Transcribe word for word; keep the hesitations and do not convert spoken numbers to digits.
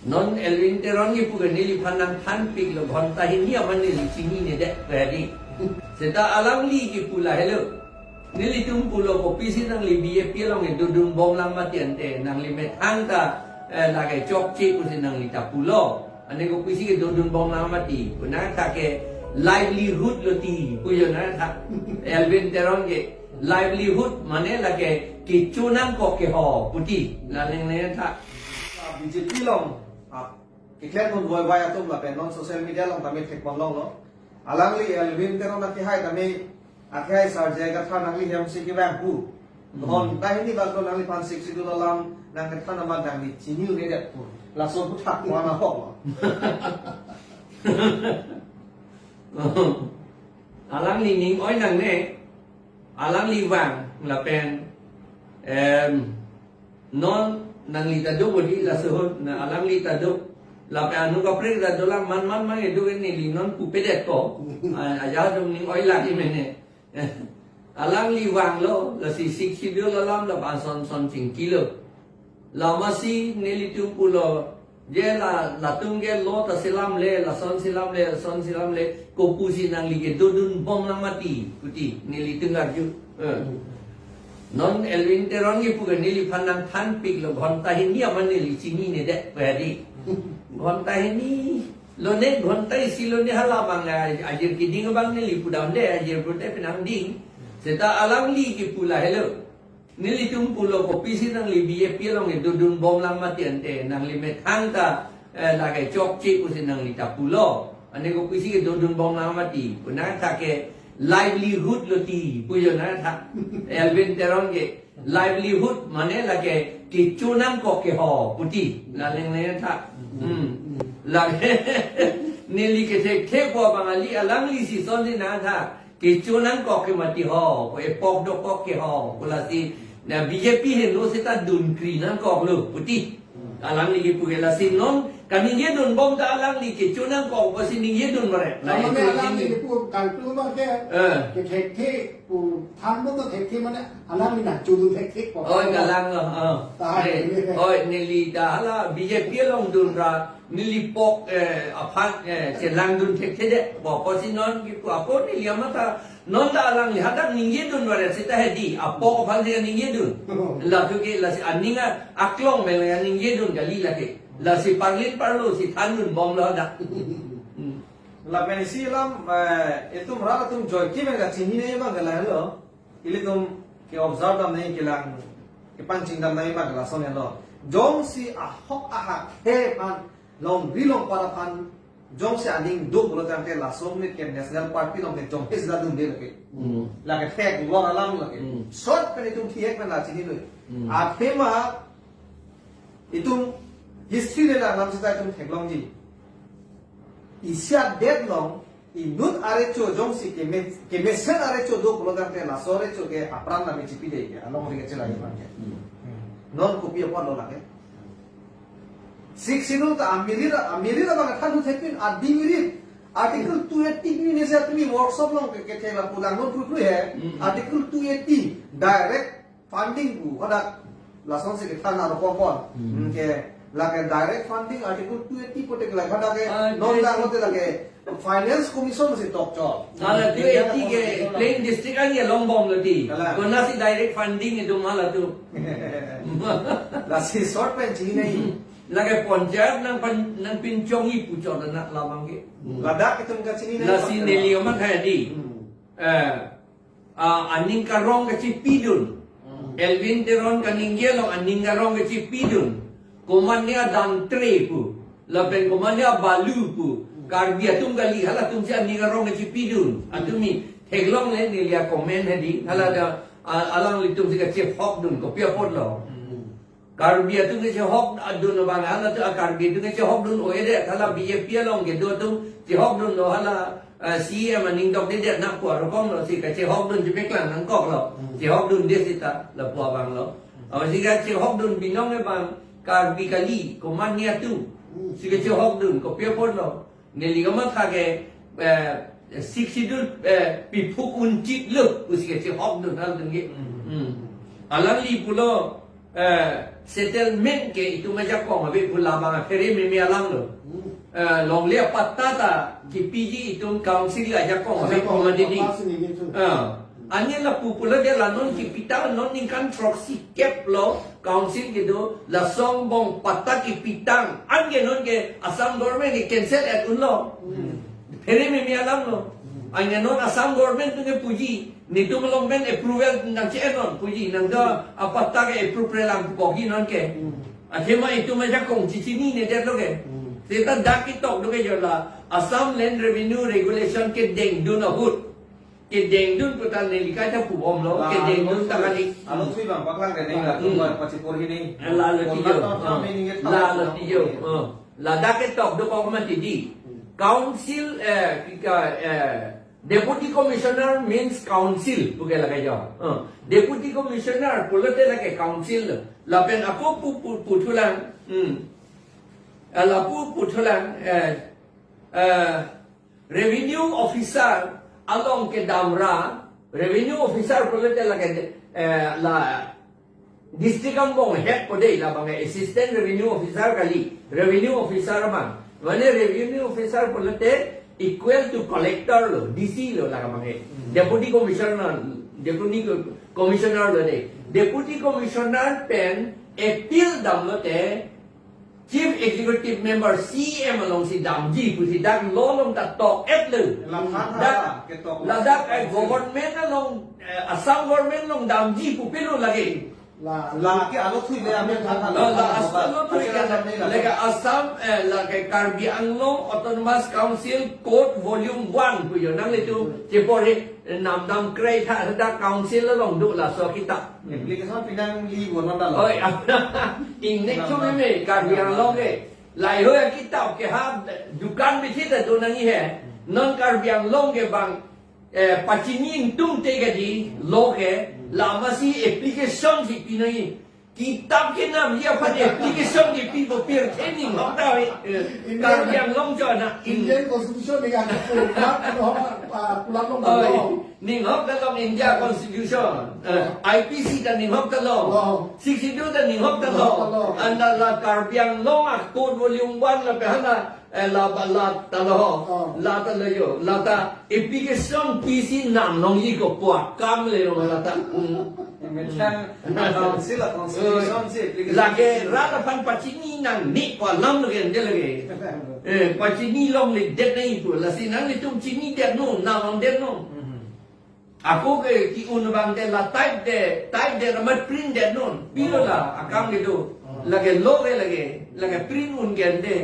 Non Elwin Teron kipu ke neliphan nangthanpiklo, ghonta hini aman neli chinine det pedi. Seta alangli kipu lahelo. Nelitum pulo kopisi nangli B J P along kedodun bomlang mati ante, nangli methang ta, eh, lake chokche pusi nangli ta pulo. Ane kopisi kedodun bomlang mati. Puna ta ke livelihood lo ti, pujo na ta. Elwin Teron ke livelihood mane lake kecho nangkok ke ho, puti. Laleng ne ta. B J P along, ah, keklem pon voi vai atum lapen non social media along tame thekponlonglo. Alangli Elwin Teron akehai tame, akehai sarje katha nangli hem si kevang pu. Hmm. Ghonta hini bak lo nangliphan Sixth Schedule alam nangkethan amat nangli chinine det pu. Laso pu thak wana hok lo. Alangli ning oi nangne, alangli vang lapen, em, non nangli ta do bodi laso ahut, na alangli ta do. Lapen anu kaprek ta dolang man man man kedo ke neli non pupedet ko. A-, aja dong ning oi lagi mene. Alangli vanglo, lasi Sixth Schedule alam la ason son chingkilo. Lamasi nelitum pulo, je la, latum ke lo ta selamle, lason selamle, lason selamle, kopusi nangli kedodun bomlang mati, puti, nelitum arju. Eh. Non Elwin Teron kipu ke neliphan nangthanpiklo, ghonta hini aman neli chinine det pedi. Ghonta hini, lo ne ghonta isi lo ne hala abang, eh, ajir keding abang neli pudam de, ajir pute penang ding. Seta alangli kipu lahelo. Nelitum pulo kopisi nangli B J P along kedodun bomlang mati ante, nangli methang ta, eh, lake chokche pusi nangli ta pulo. Ane kopisi kedodun bomlang mati. Puna ta ke livelihood lo ti, pujo na ta. Elwin Teron ke livelihood mane lake kecho nangkok ke ho, puti. Laleng ne ta. Hmm. Lake neli kethekthe po bangali alangli si son si na ta. Kecho nangkok ke mati ho, ko epok dokok ke ho, ko lasi na B J P henlo seta dunkri nangkoklo, puti. Alangli kipu ke lasi non, kaningje dun bom ta alangli kecho nangkok, ko si ningje dun bare. Na, mane itu alangli ini kipu kaltu ma ke, eh, kethekthe, pu than mo to thekthe mane alangli nangchodun thekthe ko. Oi, kalang lo, oh. Tahan. Eh, ini. Oi, neli ta hala B J P along dunra, neli pok, eh, aphan, eh, chelangdun thekthe det. Bo kosi non kipu apo neli amat ta, non ta alangli hadak ningjedun bare seta hedi. Apok aphan si ningjedun. Latu ke lasi aning aklong mele ningjedun kali lake. Lasi parlin parlo si thandun bomlo hadak. Hmm. Lapen isi alam, eh, itum rat atum joike men kachinine abang ke lahelo. Ilitum ke-observe dam nangji kelang, kepangcheng dam nangji abang ke lason helo. Jongsi ahok ahak he aphan, longri longpat aphan, jongsi aning do pulo tangte laso amonit ke National Party along ke jong his la dunde lake. Hmm. Lake theklong alam lake. Hmm. Short pen itum thihek pen la chinilo. Hmm. Athema itum history le la alam seta itum theklongji. Isi adet along inut arecho jongsi keme-, kemesen arecho do pulo tangte laso arecho ke apran name chipide ke, alongri kachelai abang ke. Hmm. Non kopi apotlo lake. Sixth Schedule ta amirit, amirit abang than hu thepin, adi mirit. Article two eighty pi nese tumi workshop along ke, kethe lapu langnon krukru he. Hmm. Article two eighty direct funding pu, hadak lason si kethan aro kokon. Hmm. Hmm, ke, lake direct funding, Article two eighty pote ke lake hadak ke, ah, non direct dak pote lake Finance Commission si tokchot. Hala two eighty ke plain district an ke longbomlo ti. Hala. Konasi direct funding itum hala tu. Lasi short pen chinine. Lake panchayat nangpan, nangpinchongji puchot na labang ke. Hmm. Ladak itum kachinine. Lasi neli amat hai di. Hmm. Eh, ah, aning karong kachipidun. Hmm. Elwin Teron kaningje along aning karong kachipidun. Komatne adantre pu. Lapen komatne abalu pu. Karbi atum kali, halatum si aning karong kachipidun. Atumi theklongle neli a-comment hedi. Hala ta, ah, alanglitum si kachihokdun. Kopi apotlo. Hmm. Karbi atum kachihokdun abang, halatum a Karbi atum kachihokdun o-e det, hala B J P along kedo atum chihokdunlo, hala, eh, C E M aning dokde det nangpu arokom lo si kachihokdun chipeklang nangkoklo. Hmm. Chihokdunde seta lapu abanglo. Amatsi kachihokdun binong abang Karbi kali, komatne atum. Hmm. Si kachihokdun, kopi apotlo. Neli kamatha ke, eh, Sixth Schedule, eh, piphuk unchitlo, pusi kachihokdun halatum ke. Hmm. Hmm. Alangli pulo, eh, settlement ke itum ajakong ave pu labang aphere meme alam lo. Hmm. Eh, longle apatta ta kipiji itum council ajakong ave pu mati di. Ajakong apatta sini gitu. Eh, ani lapu pulo dia la non kipitang non ningkan throksi kep lo council kedo, lason angbong patta kipitang. Anke non ke Assam government ke cancel et unlo. Hmm. Phere meme alam lo. Hmm. Anke non Assam government atum ke puji, netum along pen approval nangche-en non puji, nangdo apatta ke approve-re lang pu pogi non ke. Hmm. Athema itum ajakong chichinine detlo ke. Hmm. Seta dak ketok do ke jo la Assam Land Revenue Regulation kedengdun ahut. Kedengdun pu ta neli kaita pubomlo, la, kedengdun lo ta kali. Alo thui bang paklang ke neng la, hmm, tumba pachi porhi neng. Eh, la lo tijo. Kona ta, ah, meaning ke la lo tijo. Ah. Ladak ketok dokok mati di. Hmm. Council, eh, kika, eh, Deputy Commissioner means council, pu ke lake jo. Ah. Deputy Commissioner pulote lake council. Lapen ako pu, pu, puthulang. Hmm. Eh, lapu puthulang, eh, eh, Revenue officer along kedam ra, revenue officer pulote lake, eh, la district angbong head pu dei, labang assistant revenue officer kali, revenue officer abang. Mane revenue officer pulote equal to collector lo, D C lo labang. Hmm. Deputy commissioner, deputy co-, commissioner lo dei. Deputy commissioner pen appeal damlote Chief Executive Member, C M alongsi damji pusi dak law along ta tok et lo. Lam khan dak, ha, ketok ladak, eh, government along, eh, Assam government along damji pu pilo lake. La, la ke alo thui le amen khan la, la, la, Assam alo thui ke la, la, la, lake Assam, eh, lake Karbi Anglong Autonomous Council Code Volume one pu jo nanglitum cheporhe. Namdam krei tha, dak council along do laso akitap. Application pinangli bo non ta lo. Oi, ingnek chu meme, Karbi Anglong ke. Lahei akitap ke ha dukan bithi ta do nangji he. Non Karbi Anglong ke bang, eh, pachini ingtung te kadi lo ke, la masi application si pi nangji. Kitap kenamji aphan application kepi bo pirthe ninghok ta, eh, Indian, Karbi Anglong chona. Indian Constitution ni kan, ah, pulang long. Oi, lo. Ninghok ta long India Constitution. Eh, I P C ta ninghok ta long. Lo. Sixty-two ta ninghok ta long. Lo, lo. Anta la Karbi Anglong a Code Volume one lapen hala, eh, la ba la ta lo. Oh. La ta lo jo. La ta application pisi nang nangji ko pu akam le lo la ta. Hmm. Methang council a constitution si application. Lake rat aphan pachini nangne pu alam lo ke ante lake. Eh, pachini longledet nangji pu, lasi nanglitum chinidet non, nang longdet non. Mhm. Ako ke ki-un abang te la type de, type de amat print det non. Pilo la akam kedo. Oh. Lake lo ke lake, lake print un ke ante.